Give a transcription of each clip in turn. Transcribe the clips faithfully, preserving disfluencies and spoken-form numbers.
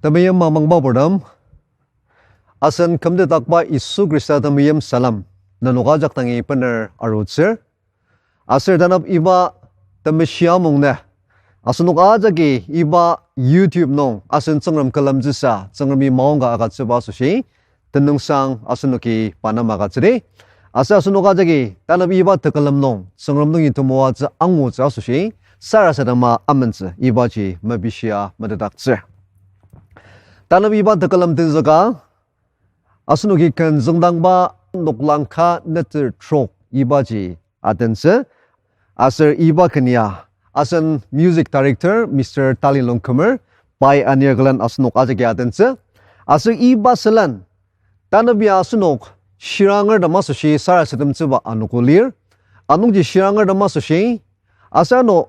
Temeim mamangba purtem, asen kümtetdakba Yisu Khrista temeim salem nenok ajak dangi bener arutsür. Aser tanap iba temeshi amungnü asenok ajaki iba YouTube nung asen Tsüngrem külemtsüsa Tsüngremi maongka agütsüba asoshi tenüngsang asenoki pa nem agütsüdi. Aser asenok ajaki tanap iba tekülem nung Tsüngrem nungi temoatsü angutsü asoshi sarasadema amentsü ibaji mepishia metetdaktsür. Tanap iba tekülem tenzüka, asenoki ken züngdangba noklang ka neter trok ibaji atentsü. Aser iba ken ya asen music director Mister Tali Longkumer, pai anir külen asenok ajaki atentsü. Aser iba sülen, tanap ya asenok shirangertem asoshi sarasademtsüba anogo lir. Anungji shirangertem asoshi, aser ano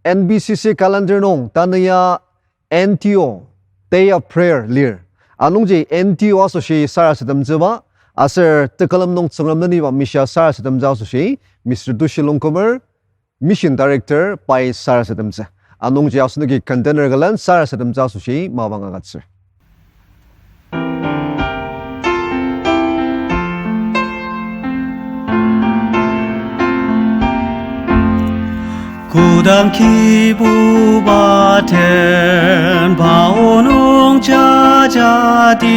N B C C calendar nung tanü ya N T O, Day of Prayer lir. Anungji N T O asoshi sarasademtsüba, aser tekülem nung Tsüngrem neniba mishia sarasademtsü asoshi Mister Tushi Longkumer, Mission Director, pai sarasademtsü. Anungji asenoki ken tener külen sarasademtsü asoshi mapang agütsür. Kodang Kibuba den pa onok jajadir,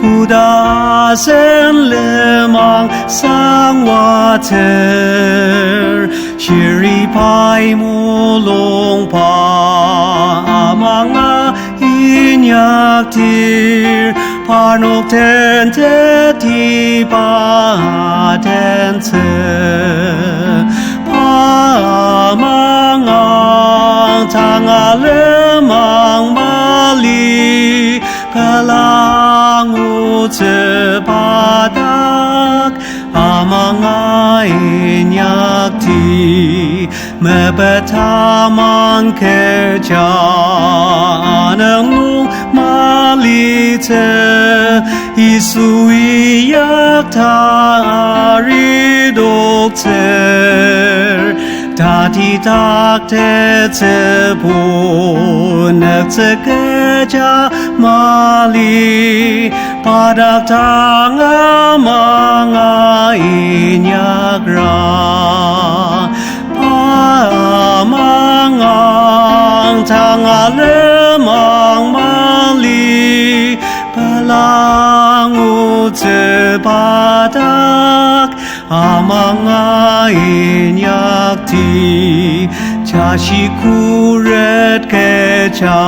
koda asen lenmang sangwatsür, shiri pai mulungba amanga inyakdir, parnok den tetiba atentsü. Pa amangang tanga lenmang mali, pelangutsü pa dak amanga inyakdi, mepetamang kecha anengnung malitsü, Yisui yakta aridoktsür. Tatidak tetsübu nüktsü kecha mali, pa dak tanga manga inyakra. Pa amangang tanga lenmang mali, pelangutsü pa dak amanga inyakdi, jashi khuret kecha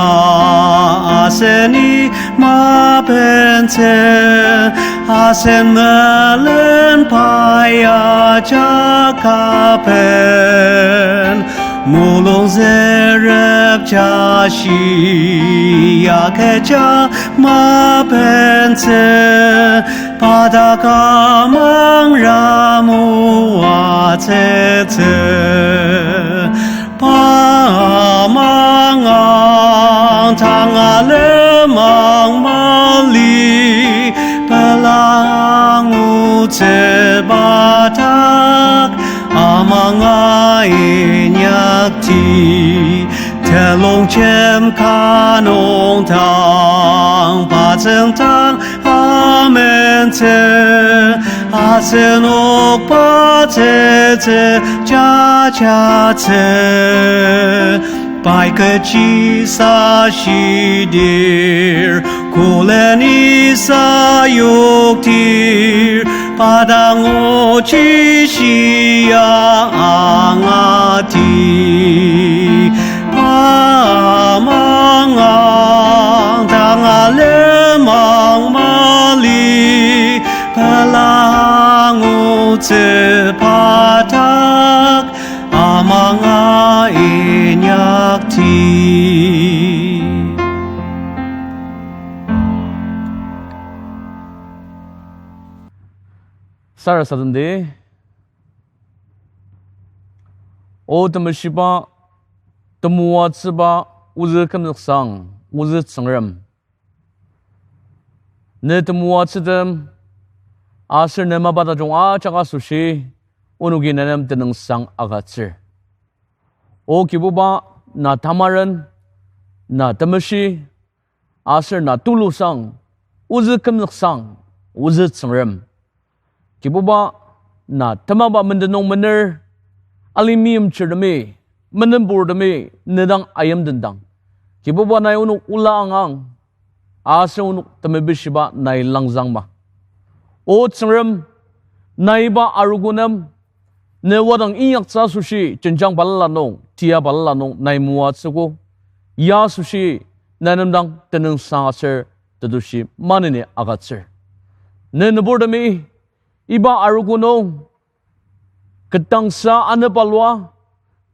aseni mapentsü, asen melen pai ajak apen, mulung zerep jashi ya kecha mapentsü, pa dak amangra moatsütsü. Pa amangang tanga lenmang mali, pelangutsü pa dak amanga inyakdi, telongjem ka nung dang pa tsüngdang amentsü, asenok pa tsütsü jajatsü. Pai kechi sa shidir, koleni sa yokdir, pa dang ochi shia angati. Pa amangang tanga lenmang mali, pelangutsü pa dak amanga inyakdi. Sarasademdi. O temeshiba, temoatsüba, ozü kümzüksang, ozü Tsüngrem. Ne temoatsütem, aser ne mapa tajung ajak asoshi, onoki ne nem tenüngsang agütsür. O Kibuba, na tamaren, na temeshi, aser na tulusang, ozü kümzüksang, ozü Tsüngrem. Kibuba, na temaba menden nung mener, alima meimchirtemi, menemburtemi, ne dang ayimtendang, Kibuba, nai onok ola angang, aser onok temebishiba nai langzangma. O Tsüngrem, nai iba arogo nem, ne wadang inyaktsü asoshi jenjang balala nung, tia balala nung nai moatsüogo. Ya asoshi, na nem dang tenüngsang aser tetushi maneni agütsür. Ne nüburtemi, iba arogo nung ketdangsa anepalua,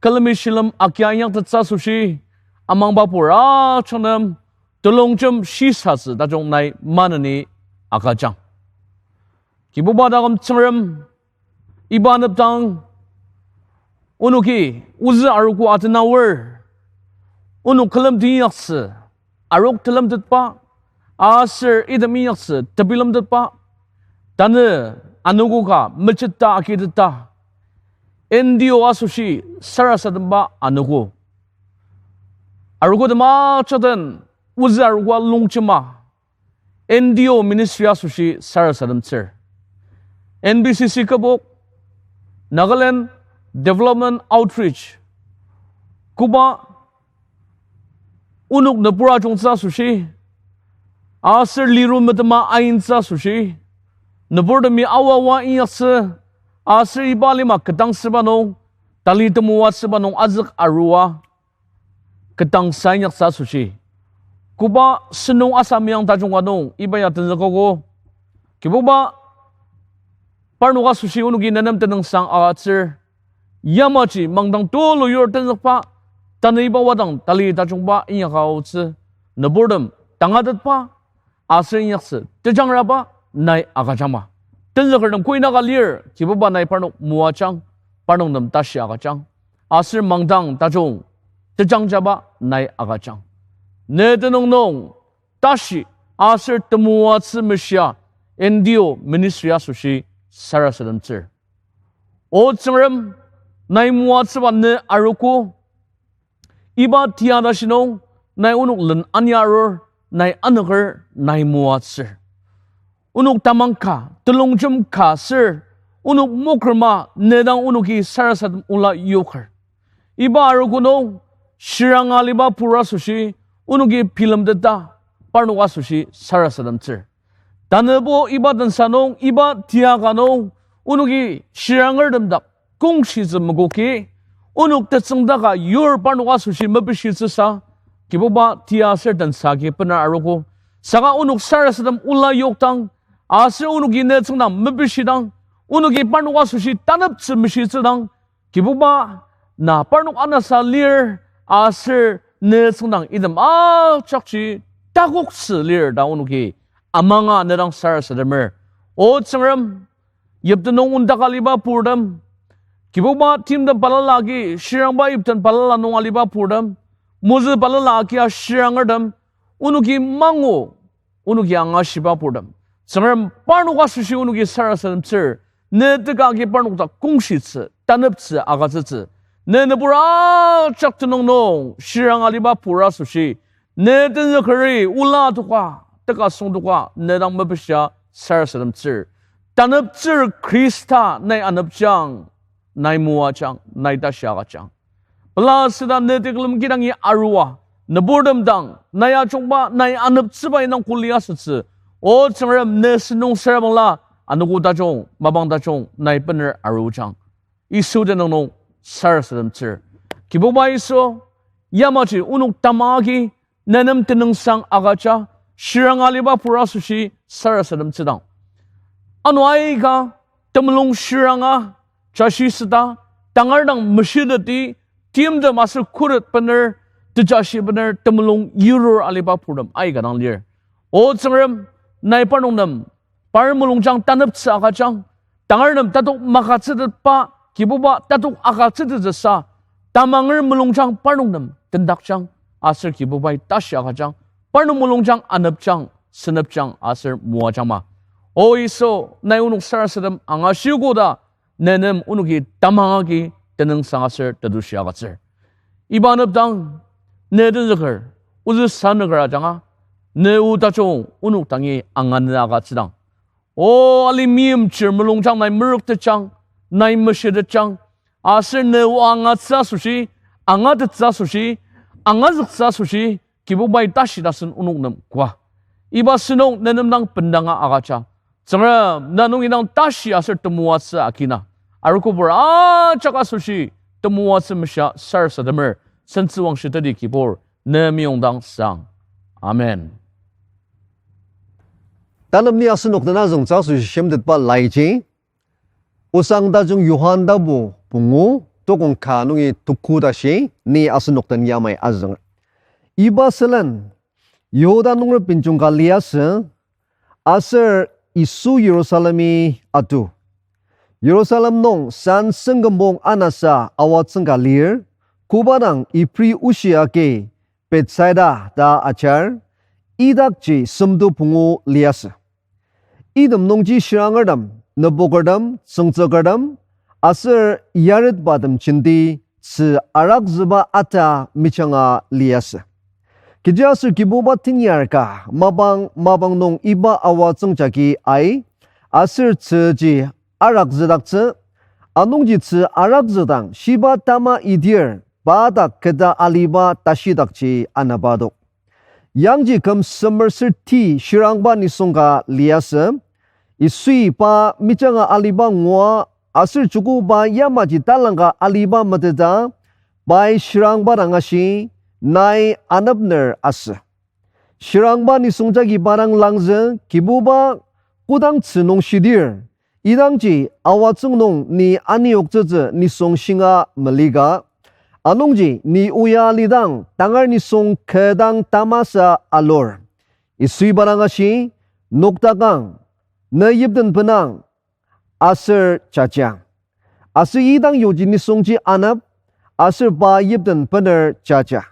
külemi shilem agia inyaktettsü asoshi, amangba pur ajak nem telongjem shisatsü tajung nai maneni agüjang. Kibuba taküm Tsüngrem, iba anepdang onoki ozü arogo atenaor, onok külemtet inyaktsü, arok telemtetba, aser item inyaktsü tebilemtetba, tanü anogo ka mecheta agiteta, N D O asoshi sarasademba anogo, arogo tema jaden ozü arogo longjema, N D O ministry asoshi sarasademtsür. N B C C kübok, Nagaland Development Outreach, koba onok nübur ajungtsü asoshi, aser liru metema aintsü asoshi, nüburtemi aoaoa inyaktsü, aser iba lima ketdangsüba nung, tali temoatsüba nung azük arua ketdangsa inyaktsü asoshi, koba sentong asa meyang tajung ka nung iba ya tenzükogo. Kibuba, parnok asoshi onoki ne nem tenüngsang agütsür. Yamaji mangdang tulu yur tenzükba, tanü iba wadang tali tajungba inyaka aotsü, nüburtem tangatetba aser inyaktsü tejangraba nai agüjangma. Tenzükertem koinaka lir, Kibuba, nai parnok moajang, parnok nem tashi agüjang. Aser mangdang tajung tejangjaba nai agüjang. Ne tenüng nung tashi aser temoatsü meshia N D O ministry asoshi sarasademtsür. O Tsüngrem, nai moatsüba ne arogo, iba tia tashi nung nai onok len ania arur, nai anüker, nai moatsür. Onok tamang ka, telongjem ka ser, onok mokrema ne dang onoki sarasadem ola yoker. Iba arogo nung shiranga aliba pur asoshi onoki bilemteta, parnok asoshi sarasademtsür. Tanübo iba tensa nung, iba tia ka nung, onoki shirangertem dak kongshitsü makoki, onok tetsüngdaka yur parnok asoshi mepishitsüsa, Kibuba, tia aser tensa agi bener arogo. Saka onok sarasadem ola yokdang, aser onoki ne tsüngdang mepishidang, onoki parnok asoshi taneptsü meshitsüdang, Kibuba, na parnok anasa lir, aser ne tsüngdang item ajakji takoktsü lir ta onoki amanga ne dang sarasademer. O Tsüngrem, yipten nung ondaka aliba purtem, Kibuba, timtem balala agi shirangba yipten balala nung aliba purtem, mozü balala agia shirangertem, onoki mangu, onoki angashiba purtem, Tsüngrem, parnok asoshi onoki sarasademtsür. Ne teka agi parnok dak kongshitsü, taneptsü agütsütsü. Ne nübur ajak tenüng nung shiranga aliba pur asoshi, ne tenzükeri ola toka, teka süngtoka ne dang mepishia sarasademtsür. Taneptsür Khrista, nai anepjang, nai moajang, nai tashi agüjang. Pela süda ne tekülem kidangi arua, nüburtem dang nai ajungba, nai aneptsüba indang kuli asütsü. O Tsüngrem, ne sentong süra bangla anogo tajung, mapang tajung nai bener arujang. Yisu tenüng nung sarasademtsür. Kibuba Yisu, yamaji onok tamang agi ne nem tenüngsang agüja, shiranga aliba pur asoshi sarasademtsüdang, ano aika temulung shiranga jashi süta, tangar dang meshiteti, timtem aser khuret bener, tejashi bener temulung yirur aliba purtem aika dang lir. O Tsüngrem, nai parnok nem par mulungjang taneptsü agüjang, tangar nem tatok magütsütetba, Kibuba, tatok agütsütettsüsa, tamanger mulungjang parnok nem tendakjang, aser Kibubai tashi agüjang, parnok mulungjang anepjang, senepjang aser moajangma. O Yisu, nai onok sarasadem angashiogo ta, ne nem onoki tamang agi tenüngsang aser tetushi agütsür. Iba anepdang ne tenzüker, ozü sanüker ajanga, ne o tajung onok dangi anganü agütsüdang, o ali meimchir mulungjang nai merüktetjang, nai meshitetjang, aser ne o angatsü asoshi, angatettsü asoshi, angazüktsü asoshi, Kibubai tashi tasen onok nem koa. Iba senok ne nem dang bendanga agüja. Tsüngrem, na nungi dang tashi aser temoatsü akina. Arogobur ajak asoshi temoatsü meshia sarasademer, sentsüwangshi teti Kibur, ne meyongdang sang. Amen. Tanü ni asenok tenazüngtsü asoshi shimtetba laiji, Osang tajung Johan tapu pungu, tokong ka nungi tuku tashi, ni asenok den yamai azünger. Iba sülen, Yihuda nunger benjung ka liasü, aser Yisu Yirusalemi atu. Yirusalem nung san sengkümbong anasa awatsüng ka lir, koba dang Ibri oshi agi Betsaida ta ajar, idakji semto pungu liasü. Item nungji shirangertem, nübokertem, tsüngtsükertem, aser yaretbatem jenti tzü arakzüba ata mejanga liasü. Kechiaser Kibuba tenyar ka mapang mapang nung iba awatsüng jagi ai, aser tzüji arakzüdaktsü, anungji tzü arakzüdang shiba tama idir pa dak keta aliba tashidakji anabatok. Yangji küm semer ser ti shirangba nisung ka liasü, Yisui pa mejanga aliba ngua aser joko pa yamaji talangka aliba meteta, pai shirangba dang ashi, nai anepner asü. Shirangba nisung jagi pa dang langzü, Kibuba kodang tzü nung shidir, idangji awatsüng nung ni aniyoktsütsü nisung shinga melika, anungji ni oya alidang tangar nisung kü dang tamasa alur. Yisui pa dang ashi, noktakang, ne yipden benang, aser jajiang. Aser idang yuji nisungji anep, aser pa yipden bener jaja.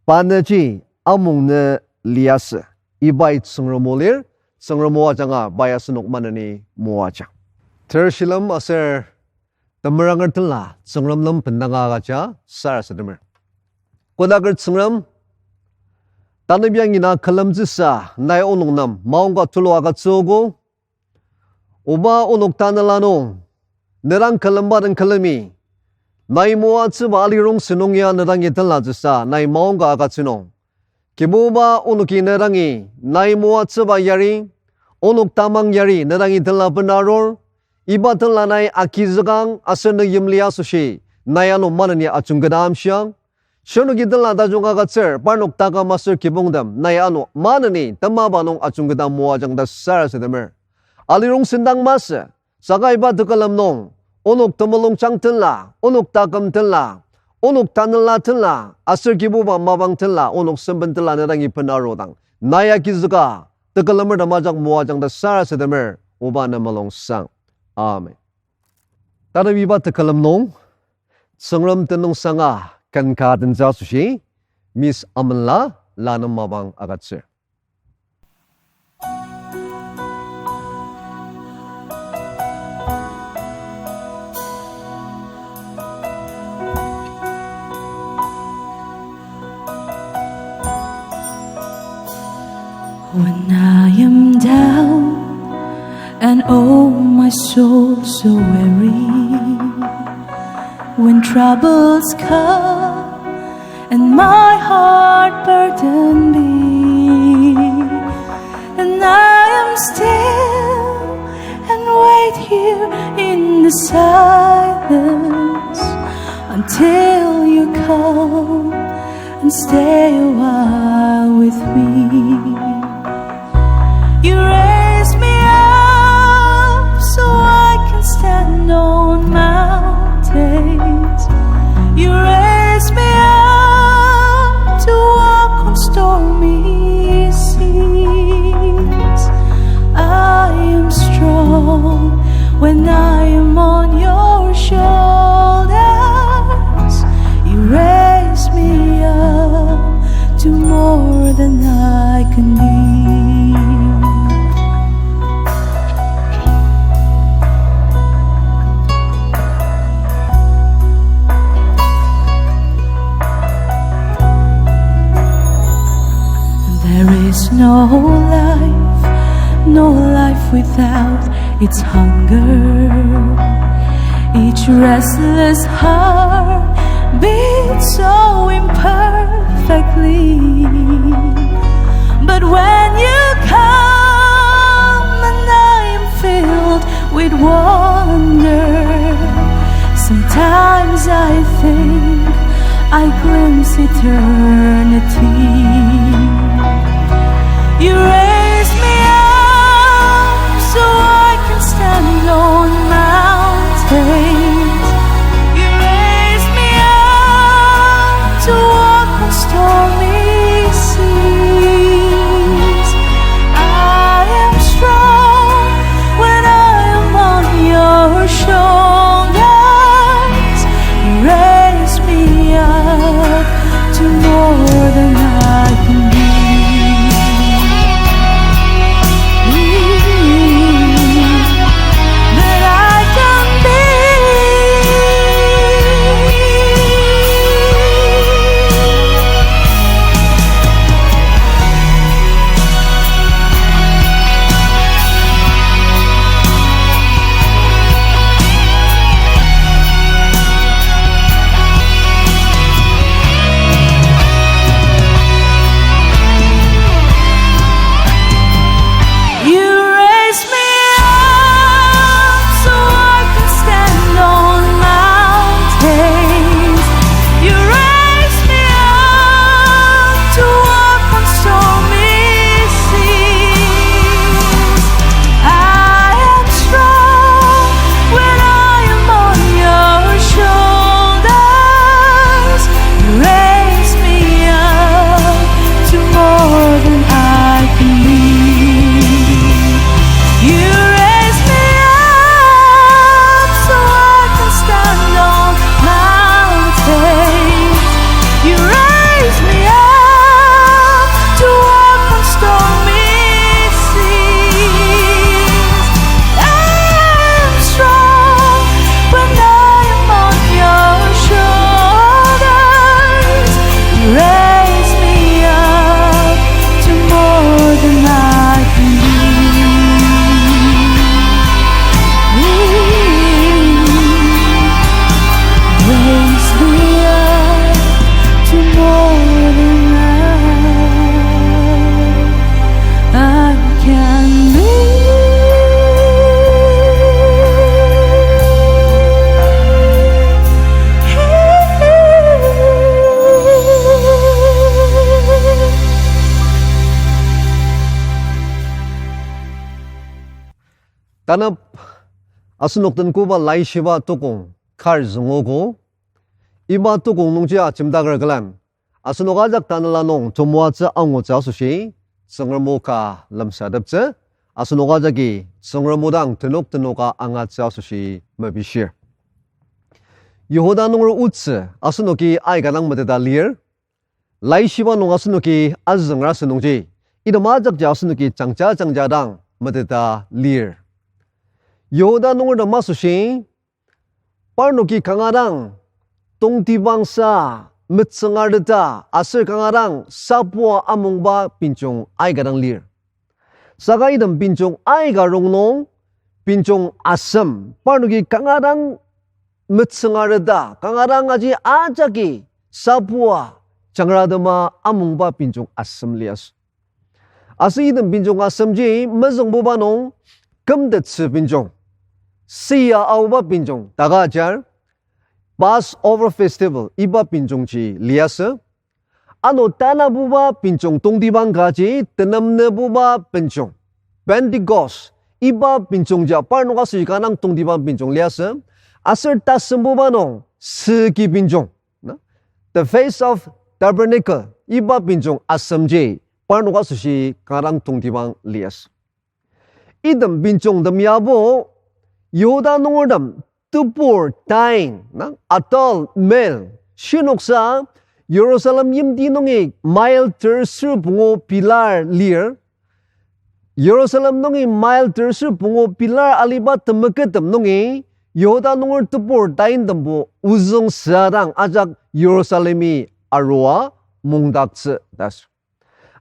Pa nüji amung nü liasü. Ibai Tsüngrem o lir, Tsüngrem o ajanga pai asenok maneni moajang. Ter shilem aser temeranger tenla Tsüngrem nem bendanga agüja sarasademer. Kodaker Tsüngrem, tanü yangi na külemtsüsa nai onok nem maongka tulu agütsüogo, Oba onok tanela nung, ne dang külemba den külemi, nai moatsüba alirongsen nung ya ne dangi tenlatsüsa nai maongka agütsü nung, Kibuba onoki ne dangi nai moatsüba yari, onok tamang yari ne dangi tenla ben arur, iba tenla nai agizükang aser ne yimli asoshi, nai ano maneni ajungketa amshiang, shirnoki tenla tajung agütsür, parnok taküm aser kibongtem, nai ano maneni temaba nung ajungketa moajang ta sarasademer. Alirongsen dang masü, saka iba tekülem nung, onok temulungjang tenla, onok taküm tenla, onok tanela tenla, aser Kibuba mapang tenla, onok semben tenla ne dangi ben arudang, nai agizüka tekülemer tem ajak moajang ta sarasademer, Oba ne mulungsang. Amen. Tanü iba tekülem nung, Tsüngrem tenüngsanga ken ka tentsü asoshi, Miss Amenla, la nem mapang agütsür. When I am down and oh my soul so weary, when troubles come and my heart burdened be, and I am still and wait here in the silence until you come and stay a while with me. You raise me up so I can stand on mountains. You raise me up to walk on stormy seas. I am strong when I am on your shoulders. You raise me up to more than I can be. There is no Oh, life, no life without its hunger. Each restless heart beats so imperfectly. But when you come and I am filled with wonder, sometimes I think I glimpse eternity. You raise me up so I can stand on mountains. You raise me up to walk on stormy seas. I am strong when I am on your shoulders. You raise me up to more than I can be. That I can be. You raise me up so I can stand on mountains. You raise me up to walk on stormy seas. I am strong when I am on your shoulders. You raise me up to more than I can be. You raise me up so I can stand on mountains. You raise me up to walk on stormy seas. I am strong when I am on your shoulders. You raise me up to more than I can be. Raise me up to more than I, I can be. Tanü asenok den koba laishiba tukong kar züngogo. Iba tukong nungji ajemdaker külen, asenok ajak tanela nung temoatsü angutsü asoshi, Tsüngrem o ka lemsateptsü, asenok ajaki Tsüngrem o dang tenok tenoka angatsü asoshi mepishir. Yihuda nunger otsü asenoki aika dang meteta lir. Laishiba nung asenoki azünger asü nungji, item ajakji asenoki jangja jangja dang meteta lir. Yihuda nungertem asoshi, parnoki kanga dang tongtibangsa metsüngarteta aser kanga dang sapua amungba benjong aika dang lir. Saka item benjong aika rongnung, benjong asem, parnoki kanga dang metsüngarteta, kanga dang aji ajaki sapua jangratema amungba benjong asem liasü. Aser item benjong asemji mezüngbuba nung, kümtettsü benjong, sia aoba benjong, taka ajar, Passover Festival, iba benjongji liasü. Ano tanabuba benjong tongtibang kaji tenemnebuba benjong, Pentecost, iba benjongja parnok asoshi kanga dang tongtibang benjong liasü. Aser tasembuba nung süki benjong, na, the Feast of Tabernacle, iba benjong asemji parnok asoshi kanga dang tongtibang liasü. Item benjongtem yabo, Yihuda nungertem tebur tain, na, adult male, shinoksa, Jerusalem yimti nungi mile terser pungu pilar lir. Jerusalem nungi mile terser pungu pilar aliba temekettem nungi, Yihuda nunger tebur taintembo ozüng süadang ajak Jerusalemi arua mungdaktsü ta asü.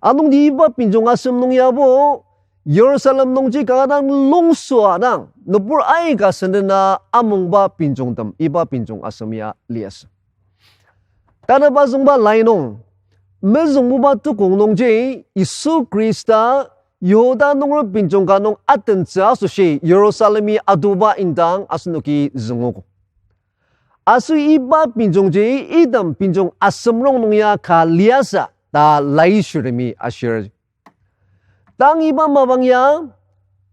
Anungji iba pinjung asem nung yabo, Jerusalem nungji kanga dang lungsua dang, nübur aika sendena amungba pinjungtem iba pinjung asem ya liasü. Tanü pazüngba lai nung, mezüngbuba tukong nungji Yisu Khrista Yihuda nunger pinjung ka nung atentsü asoshi Jerusalemi adoba indang asenoki züngogo. Aser iba pinjungji item pinjung asemrong nung ya ka liasü ta laishirtemi ashir. Tang iba mapang ya,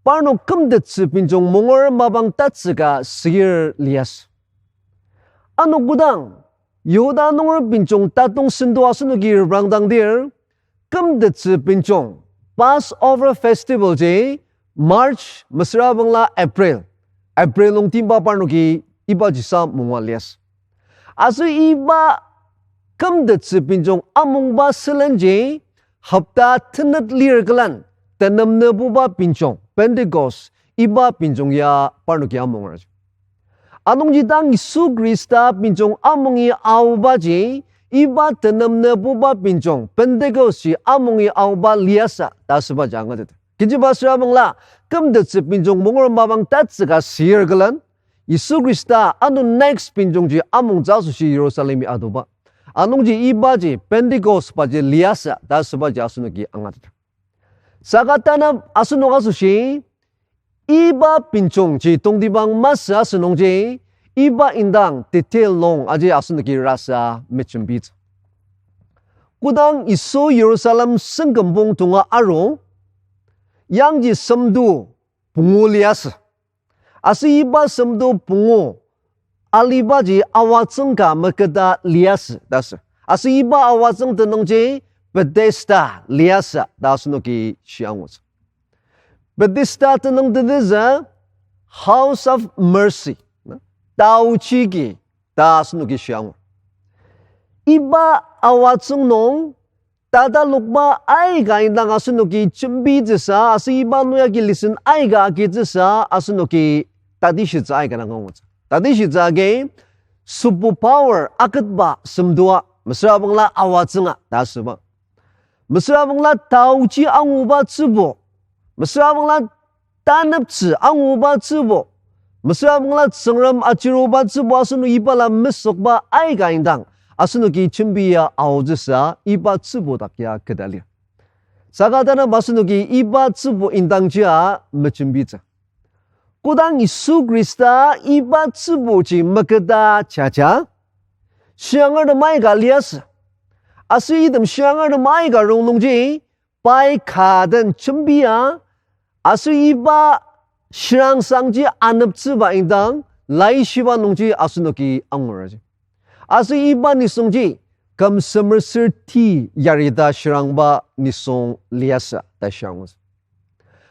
parnok kümtettsü pinjung munger mapang tatsüka süir liasü. Ano kodang, Yihuda nunger pinjung tatong sendo asenoki reprangdangdir, kümtettsü pinjung, Passover festival ji, March, mesüra bangla April. April nung timba parnoki iba jisa mungua liasü. Aser iba kümtettsü pinjung amungba sülenji, hopta tenet lir külen, tenem nübuba pinjung, Pentecost, iba pinjung ya parnoki amungerji. Anungji tang Yisu Khrista pinjung amungi aobaji, iba tenem nübuba pinjung, Pentecost ji amungi aoba liasü ta asübaji angateter. Kechiba süra bangla, kümtettsü pinjung munger mapang tatsüka süir külen, Yisu Khrista ano next pinjungji amungtsü asoshi Jerusalemi adoba. Anungji ibaji Pentecost baji liasü ta asübaji asenoki angateter. Saka tanü asenok asoshi, iba pinjungji tongtibang masü asünungji, iba indang detail nung aji asenoki rasa mejembitsü. Kodang Yisu Jerusalem sengkümpong tonga aru, yangji semdo pungu liasü. Aser iba semdo pungu alibaji awatsüng ka meketa liasü ta asür. Aser iba awatsüng tenüngji Bethesda liasü ta asenoki shiangutsü. Bethesda tenüng tetezü House of Mercy, taochi agi ta asenoki shiangu. Iba awatsüng nung tatalokba aika indang asenoki jembitsüsa, aser iba nung yagi lesson aika agitsüsa, asenoki tatishitsü aika dang angutsü. Tatishitsü agi, superpower aketba semdoa, mesüra bangla awatsünga ta asüba. Mesüra bangla taochi anguba tsübo, mesüra bangla taneptsü anguba tsübo, mesüra bangla Tsüngrem achiruba tsübo asenok ibala mesükba aika indang asenoki jembi ya aotsüsa iba tsübo dak ya keta lir. Saka tanü asenoki iba tsübo indangji a mejembitsü. Kodang Yisu Khrista iba tsüboji meketa jaja, shirangertem aika liasü. Aser item shirangertem aika rongnungji, pai ka den jembia, aser iba shirangsangji aneptsüba indang, laishiba nungji asenoki anguraji. Aser iba nisungji, küm semer ser ti yarita shirangba nisung liasü ta shiangutsü.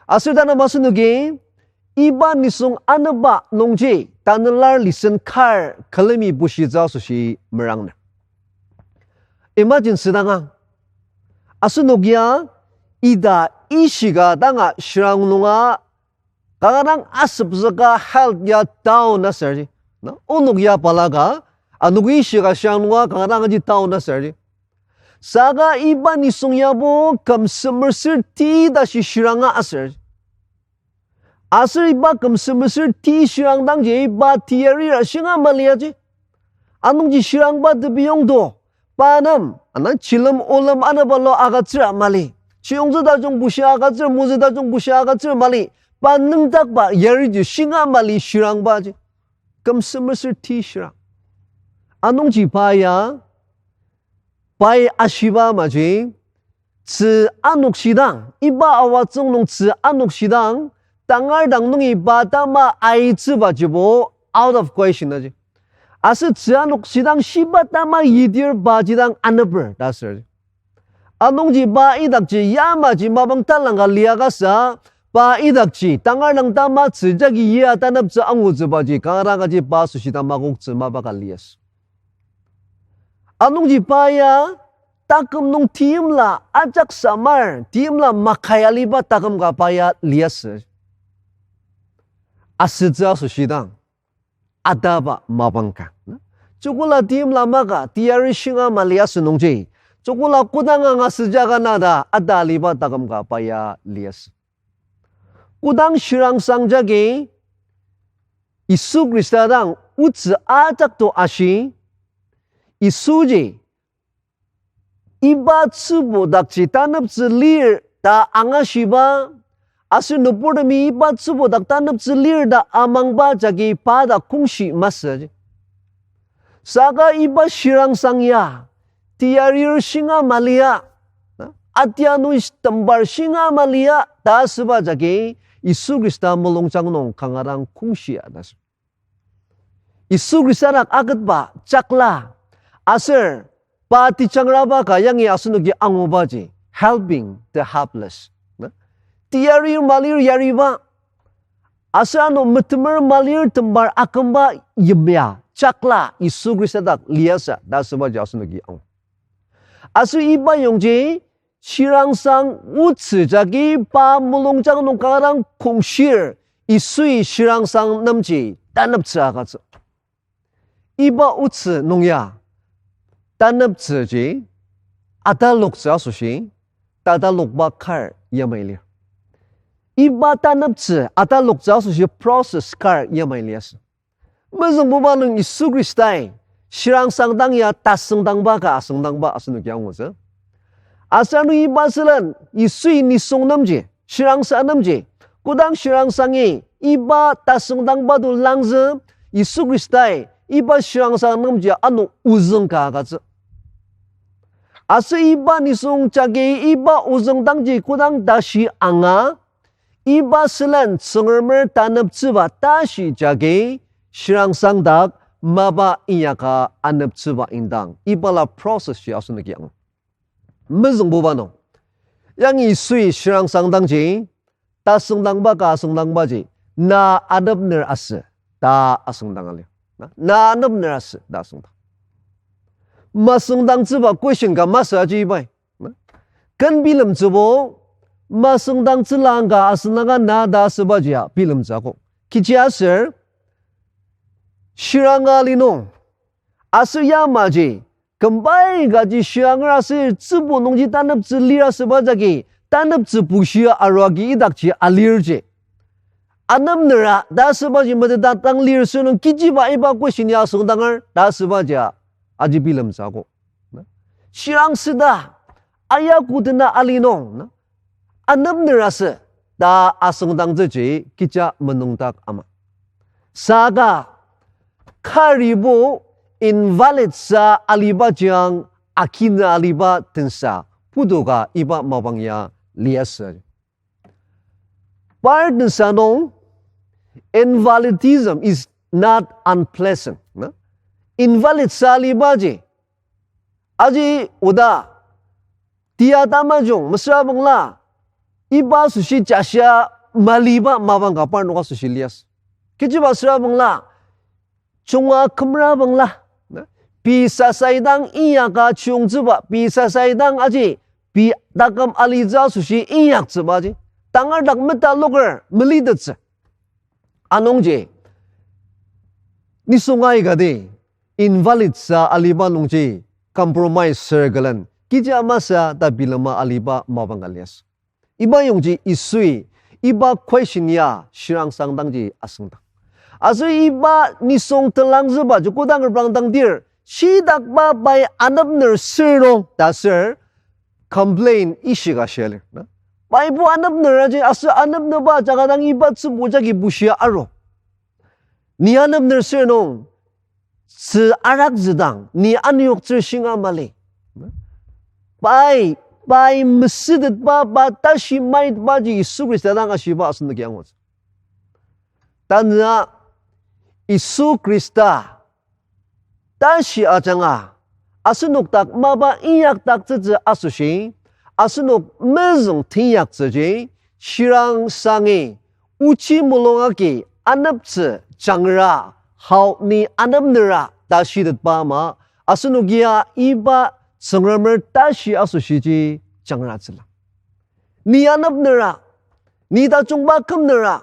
Aser tanü asenoki, iba nisung anepba nungji, tanü lar lesson kar külemi bushitsü asoshi merangner. Imagine südanga, asenok ya ita ishika danga shirang nunga kanga dang asüpzüka health ya down asürji. Na, onok ya balaka, anogo ishika shirang nunga kanga dang aji down asürji. Saka iba nisung yabo küm semer ser ti tashi shiranga aser. Aser iba küm semer ser ti shirang dangji iba teyarira shinga mali aji. Anungji shirangba tebiyongdo, pa nem, ana chilem olem anepalo agütsüra mali. Chiyongtsü tajung bushia agütsür, mozü tajung bushia agütsür mali. Pa nüngdakba yariji shinga mali shirangbaji. Küm semer ser ti shirang. Anungji pa ya, pai ashiba amaji, tzü anokshidang, iba awatsüng nung tzü anokshidang, tangar dang nungi pa tama aitsübajibo out of question aji. Aser tzü anokshidang shiba tama yidir paji dang aneper ta asür. Anungji pa idakji yamaji mapang talangka liakasa, pa idakji tangar dang tama tzü jagi yia taneptsü angutsübaji kanga dang aji pa asoshi dang makoktsü mapa ka liasü. Anungji pa ya taküm nung teimla ajak samar, teimla makai aliba taküm ka pa ya liasü. Asütsü asoshi dang ataba mapang ka. Chokola teimla maka teyari shinga mali asünungji, Joko la kodang angasüjaka na ta ata aliba taküm ka pa ya liasü. Kodang shirangsang jagi Yisu Khrista dang otsü ajak to ashi, Yisuji iba tsübu dakji taneptsü lir ta angashiba, aser nüburtemi iba tsübu dak taneptsü lir ta amangba jagi pa dak kongshi masü. Saka iba shirangsang ya, teyarir shinga malia, atia nung tembar shinga malia ta asüba jagi Yisu Khrista mulungjang nung kanga dang kongshia ta asü. Yisu Khrista dak aketba jakla, aser pa tejangraba ka yangi asenoki angubaji, helping the helpless. Na? Teyarir malir yariba, aser ano metemer malir tembar akümba yimya jakla Yisu Khrista dak liasü ta asübaji asenoki angu. Aser iba yongji shirangsang otsü jagi pa mulungjang nung kanga dang kongshir Yisui shirangsang nemji taneptsü agütsü. Iba otsü nung ya taneptsüji ataloktsü asoshi tatalokba kar yamai lir. Iba taneptsü ataloktsü asoshi process kar yamai liasü. Mezüngbuba nung Yisu Khristai shirangsang dang ya tasüngdangba ka asüngdangba asenoki angutsü. Aser ano iba sülen Yisui nisung nemji, shirangsang nemji, kodang shirangsangi iba tasüngdangba to langzü, Yisu Khristai iba shirangsang nemji ano ozüng ka agütsü. Aser iba nisung jagi iba ozüng dangji kodang tashi anga, iba sülen Tsüngremer taneptsüba tashi jagi shirangsang dak mapa inyaka aneptsüba indang. Ibala process ji asenoki ang. Mezüngbuba nung, yangi Yisui shirangsang dangji tasüngdangba ka asüngdangbaji, na anepner asü ta asüngdang ali. Na, na anepner asü ta asüngdang. Masüngdangtsüba question ka masü aji ibai. Ken bilemtsübo, masüngdangtsüla ka asüngdanga na ta asübajia bilemtsü akok. Kechiaser, shiranga li nung, aser yamaji, kümbai kaji shiranger aser tsübu nungji taneptsü lir asüba jagi, taneptsü bushia arua agi idakji alirji. Anepnera ta asübaji meteta dang lir sür nung kechiba iba question ya asüngdanger ta asübajia aji bilemtsü akok. Shirang süda, aya kotena ali nung, anepner asü ta asüngdangtsüji kecha menungdak ama. Saka karibo invalid sa aliba jiang akina aliba tensa pudoka iba mapang ya liasü. Par tensa nung, invalidism is not unpleasant, na? Invalid sa alibaji, aji oda, tia tamajung, mesüra bangla, iba asoshi jashia maliba mapang ka parnok asoshi liasü. Kechiba süra bangla, chunga kümra bangla, na? Pei sasai dang inyaka chiyungtsüba, pei sasai dang aji, pei taküm alitsü asoshi inyaktsübaji, tangar dak metaloker melitettsü. Anungji, nisung aikati invalid sa aliba nungji compromise circle-en kecha masü ta bilema aliba mapang ka liasü. Iba yongji Yisui iba question ya shirangsang dangji asüngdang. Aser iba nisung telangzüba ji kodang reprangdang dir, shidakba pai anepner sür nung ta aser complain ishika shia lir, na? Paibo anepner aji aser anepnerba jaka dang iba tsübu jagi bushia aru. Ni anepner sür nung, tzü arakzüdang, ni aniyoktsür shinga mali. Pai, pai mesütetba, pa tashi maitbaji Yisu Khrista dang ashiba asenoki angutsü. Tanü Yisu Khrista tashi ajanga, asenok dak mapa inyakdaktsütsü asoshi, asenok mezüng teinyaktsüji, shirangsangi, ochi mulung agi aneptsü jangra, hao ni anepnera ta shitetba ama, asenokia iba Tsüngremer tashi asoshiji jangratsüla. Ni anepnera, ni tajungba kümnera,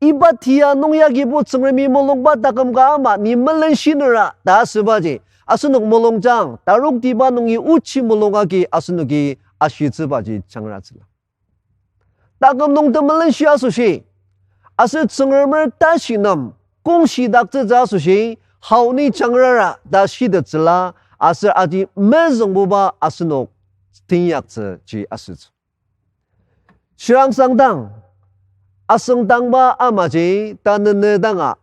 iba tia nung yagibo Tsüngremi mulungba taküm ka ama ni melenshinera ta asübaji, asenok mulungjang taroktiba nungi ochi mulung agi asenoki ashitsübaji jangratsüla. Taküm nung temelenshi asoshi, aser Tsüngremer tashi nem kongshidaktsütsü asoshi, hao ni jangrara ta shitettsüla, aser aji mezüngbuba asenok teinyaktsüji asütsü. Shirangsangdang, asüngdangba amaji tanü ne danga,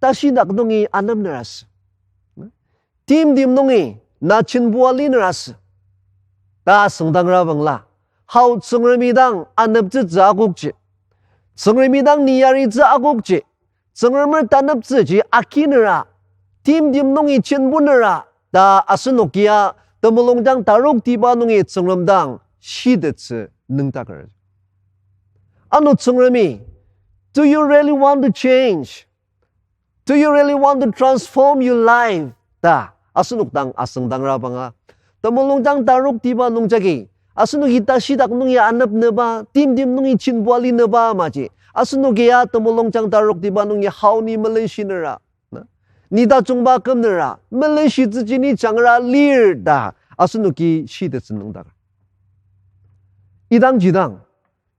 tashidak nungi anemner asü. Timtem nungi na jenbua liner asü. Ta asüngdangra bangla, hao Tsüngremi dang aneptsütsü akokji, Tsüngremi dang ni yaritsü akokji, Tsüngremer taneptsüji akinera, timtem nungi jenbunera, ta asenokia temulungjang taroktiba nungi Tsüngrem dang shitettsü nüngdaker. Ano Tsüngremi, Do you really want to change? Do you really want to transform your life? Ta asenok dang asüngdangra banga, temulungjang taroktiba nungjagi, asenoki tashidak nungi anepnüba, timtem nungi jenbua linüba amaji, asenokia temulungjang taroktiba nungi hao ni melenshinera, na, ni tajungba kümnera, melenshitsüji ni jangra lir ta asenoki shitettsü nüngdak. Idangji dang,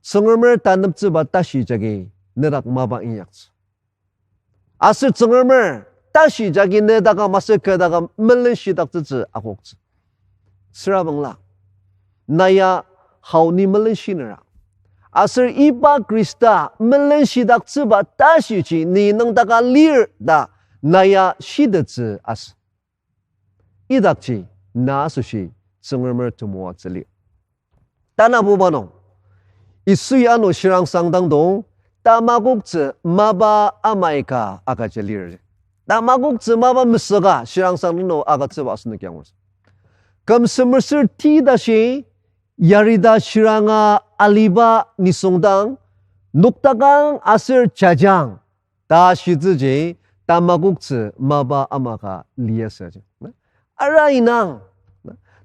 Tsüngremer taneptsüba tashi jagi nedak mapa inyaktsü. Aser Tsüngremer tashi jagi nedaka masü kü daka melenshidaktsütsü akoktsü. Süra bangla, na ya hao ni melenshinera, aser iba Khrista melenshidaktsüba tashiji ni nüngdaka lir ta na ya shitettsü asü. Idakji na asoshi Tsüngremer temoatsü lir. Tanabuba nung, Yisui ano shirangsang dangdong, tamakoktsü mapa amaika agüja lir. Tamakoktsü mapa mesüka shirangsang dangdong agütsüba asenoki angur. Küm semer ser ti tashi, yarita shiranga aliba nisung dang, noktakang aser jajang ta shitsüji, tamakoktsü mapa amaka liasü. Ara inang,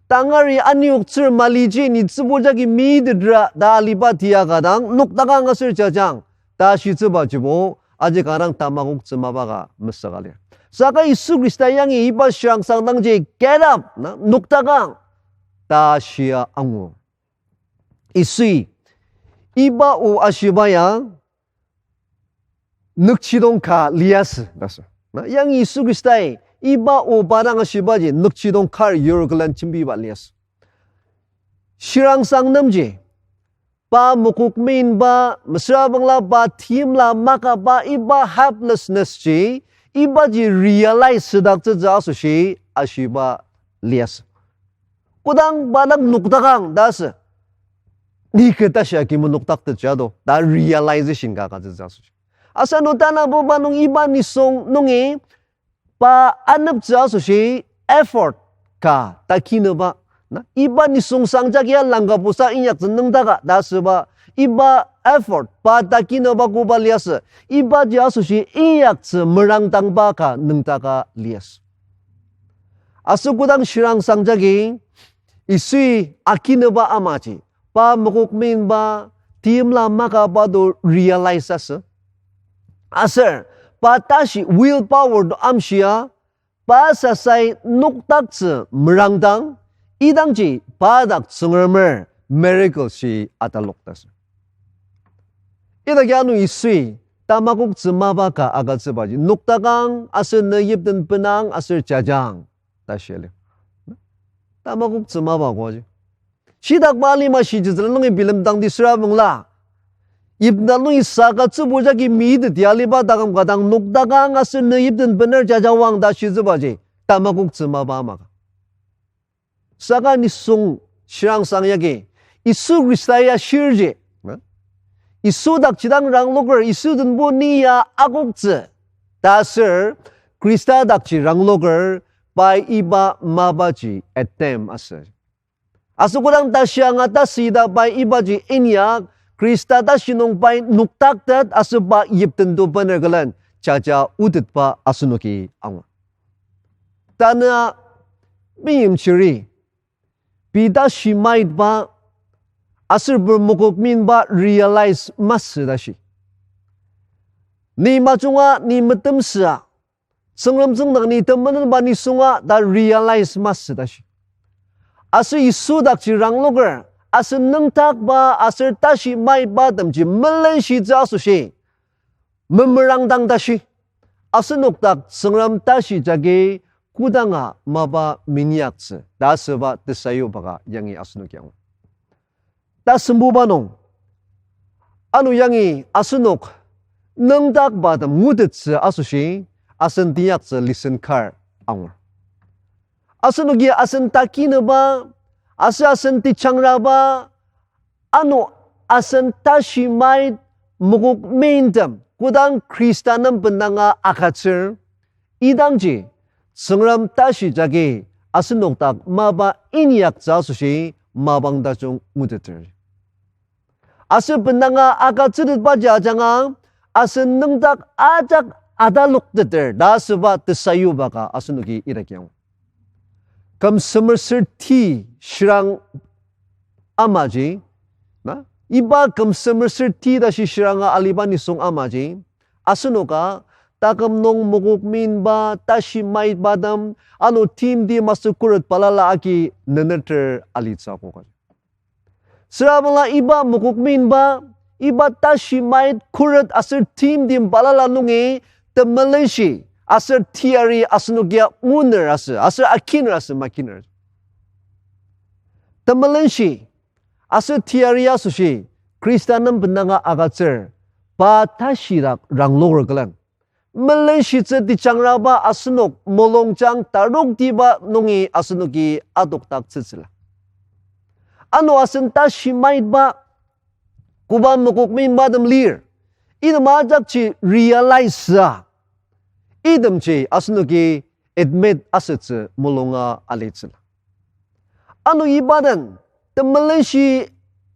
tangari aniyoktsür maliji ni tsübu jagi mitetra ta aliba tiaka dang, noktakang aser jajang ta shitsübajibo, aji kanga dang tamakoktsü mapa ka mesüka lir. Saka Yisu Khrista yangi iba shirangsang dangji, Get up, na, noktakang ta shia angur. Yisui iba o ashiba ya nükjidong ka liasü ta asür. Na, yangi Yisu Khristai iba o pa dang ashibaji nükjidong kar yur külen jembiba liasü. Shirangsang nemji, pa mokok meinba, mesüra bangla pa timla makaba iba helplessness ji, ibaji realize südaktsütsü asoshi ashiba liasü. Kodang pa dang noktakang ta asü, ni kü tashi agi menoktaktettsü ado ta realization ka agütsütsü asoshi. Asenoki tanabuba nung iba nisung nungi pa aneptsü asoshi effort ka takinüba, na, iba nisung sang jagi ya langkabosa inyaktsü nüngdaka ta asüba, iba effort pa takinüba koba liasü, ibaji asoshi inyaktsü merangdangba ka nüngdaka liasü. Aser kodang shirangsang jagi Yisui akinüba amaji, pa mokok meinba, timla makaba do realize asü. Aser pa tashi willpower do amshia, pa sasai noktaktsü merangdang, idangji pa dak Tsüngremer miracle shi atalok ta asür. Idaki ano Yisui tamakoktsü mapa ka agütsübaji, noktakang aser ne yipten benang aser jajang ta shia lir. Tamakoktsü mapa koaji, shitakba alima shijitsüla nungi bilemdangdi süra bangla, yipten nungi saka tsübu jagi miteti aliba taküm ka dang noktakang aser ne yipten bener jajawang ta shitsübaji, tamakoktsü mapa amaka. Saka nisung shirangsang yagi, Yisu Khrista ya shirji, Yisu dakji dang rangloker, Yisu denbo ni ya akoktsü ta asür, Khrista dakji rangloker, pai iba mapaji attempt asü. Aser kodang tashi anga tasüta pai ibaji inyak, Khrista tashi nung pai noktaktet aser pa yipten to bener külen jaja otetba asenoki angur. Tanü meimchiri, pei tashi maitba aser pur mokok meinba realize masü tashi, ni majunga ni metemsüa, Tsüngrem tsüngdang ni temenenba nisunga ta realize masü tashi. Aser Yisu dakji rangloker, asen nüngdakba aser tashi maitbatemji melenshitsü asoshi memerangdang tashi, asenok dak Tsüngrem tashi jagi kodanga mapa minyaktsü ta asüba tesayuba ka yangi asenoki angur. Tasembuba nung, ano yangi asenok nüngdakbatem ngutettsü asoshi asen teyaktsü lesson kar angur. Asenoki asen takinüba, aser asen tejangraba, ano asen tashi mait mokok meintem kodang Khrista nem bendanga agütsür, idangji Tsüngrem tashi jagi asenok dak mapa inyaktsü asoshi mapang tajung nguteter. Aser bendanga agütsütetbaji ajanga, asen nüngdak ajak atalokteter ta asüba tesayuba ka asenoki idakyang. Küm semer ser ti shirang amaji, na, iba küm semer ser ti tashi shiranga aliba nisung amaji, asenoka taküm nung mokok meinba, tashi maitbatem, ano timti masü khuret balala agi neneter alitsü akok. Süra bangla iba mokok meinba, iba tashi mait khuret aser timti balala nungi temelenshi aser teyari asenokia nguner asü, aser akiner asü makiner. Temelenshi aser teyari asoshi Khrista nem bendanga agütsür, pa tashi dak rangloker külen melenshitsü tejangraba asenok mulungjang taroktiba nungi asenoki adokdaktsütsüla. Ano asen tashi maitba, koba mokok meinbatem lir, item ajakji realize sa, itemji asenoki admit asütsü mulunga alitsüla. Ano iba den temelenshi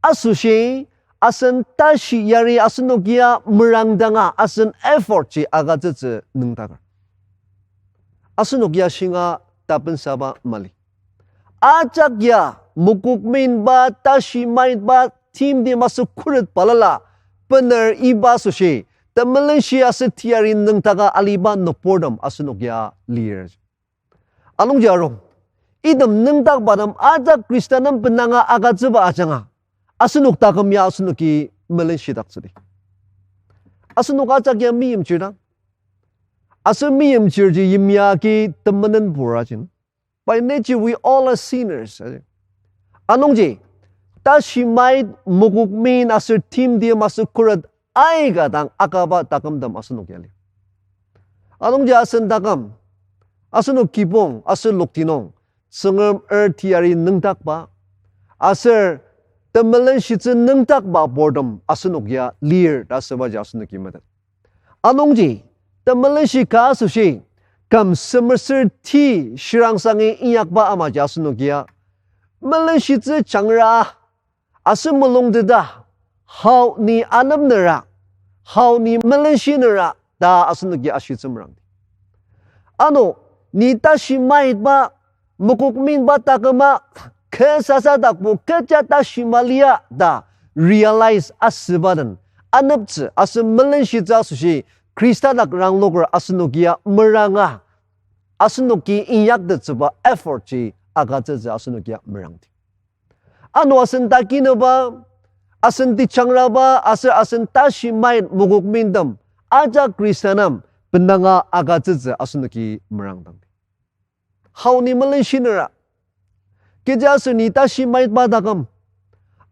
asoshi asen tashi yari asenokia merangdanga asen effort ji agütsütsü nüngdaker. Asenok ya shinga tapensaba mali. Ajak ya mokok meinba, tashi maitba, timti masü khuret balala bener iba asoshi temelenshi aser teyari nüngdaka aliba nokbortem asenok ya lir. Anungji arung, item nüngdakbatem ajak Khrista nem bendanga agütsüba ajanga, asenok taküm ya asenoki melenshidaktsüdi. Asenok ajak ya meimchir dang. Aser meimchirji yimya agi temenenbur ajin. By nature, we all are sinners. Anungji, tashi mait, mokok mein aser timti masü khuret aika dang akaba takümtem asenok ya lir. Anungji asen taküm, asenok kibong aser lokti nung, Tsüngrem er teyari nüngdakba, aser temelenshitsü nüngdakba bortem asenok ya lir ta asübaji asenoki metet. Anungji, temelenshi ka asoshi, küm semer ser ti shirangsangi inyakba amaji asenokia melenshitsü jangra, aser mulungteta, hao ni anepnera, hao ni melenshinera ta asenoki ashitsü merangdi. Ano, ni tashi maitba, mokok meinba taküma, kü sasa dakbo kecha tashi malia ta realize asüba den, aneptsü aser melenshitsü asoshi Khrista dak rangloker asenokia meranga, asenoki inyaktettsüba effort ji agütsütsü asenokia merangdi. Ano asen takinüba, asen tejangraba aser asen tashi mait mokok meintem ajak Khrista nem bendanga agütsütsü asenoki merangdangdi. Hao ni melenshinera, kechiaser ni tashi maitba taküm,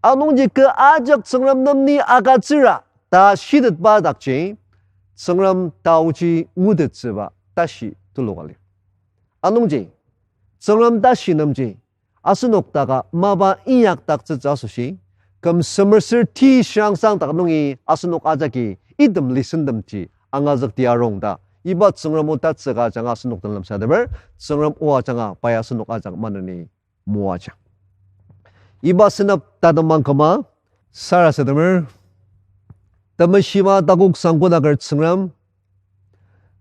anungji kü ajak Tsüngrem nem ni agütsüra ta shitetba dakji, Tsüngrem taoji ngutettsüba tashi tuluka lir. Anungji, Tsüngrem tashi nemji asenok daka mapa inyakdaktsütsü asoshi, küm semer ser ti shirangsang dak nungi asenok ajaki item lesson temji angazükti arung ta, iba Tsüngrem o tatsüka ajanga asenok den lemsateper, Tsüngrem o ajanga pai asenok ajak maneni moaja. Iba senep tatemang küma sarasademer, temeshiba takok sangkodaker Tsüngrem,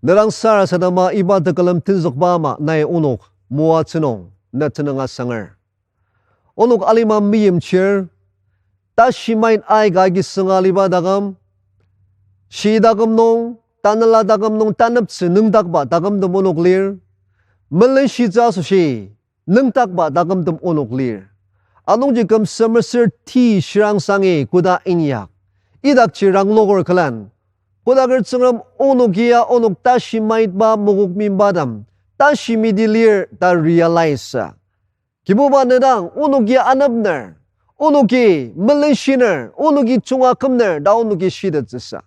ne dang sarasadema iba tekülem tenzükba ama nai onok moatsü nung ne tenüng asanger. Onok alima meimchir, tashi mait aika agi sünga aliba taküm, shi taküm nung, tanela taküm nung taneptsü nüngdakba takümtem onok lir. Melenshitsü asoshi nüngdakba takümtem onok lir. Anungji küm semesür ti shirangsangi koda inyak, idakji rangloker külen, kodaker Tsüngrem onoki ya onok tashi maitba mokok mimbatem tashi miti lir ta realize sa. Kibuba, ne dang onoki anepner, onoki melenshiner, onoki junga kümner ta onoki shitettsüsa.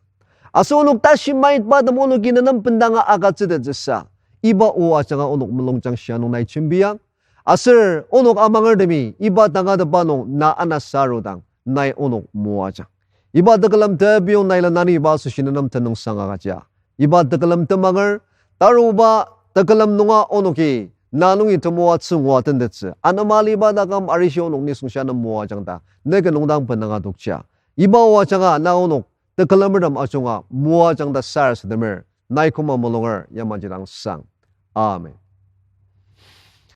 Aser onok tashi maitbatem onoki ne nem bendanga agütsütettsüsa. Iba o ajanga onok mulungjang shia nung nai jembiang. Aser onok amangertemi iba tangatetba nung na anasa arudang, nai onok moajang. Iba tekülem tepiyong nai lananiba asoshi ne nem tenüngsang agüja. Iba tekülem temanger, taruba tekülem nunga onoki na nungi temoatsü ngua tentettsü, anema aliba taküm arishi onok nisung shia nem moajang ta ne ken nungdang benanga tokja. Iba o ajanga na onok tekülemertem ajunga moajang ta sarasademer, nai koma mulunger yamaji dang sang. Amen.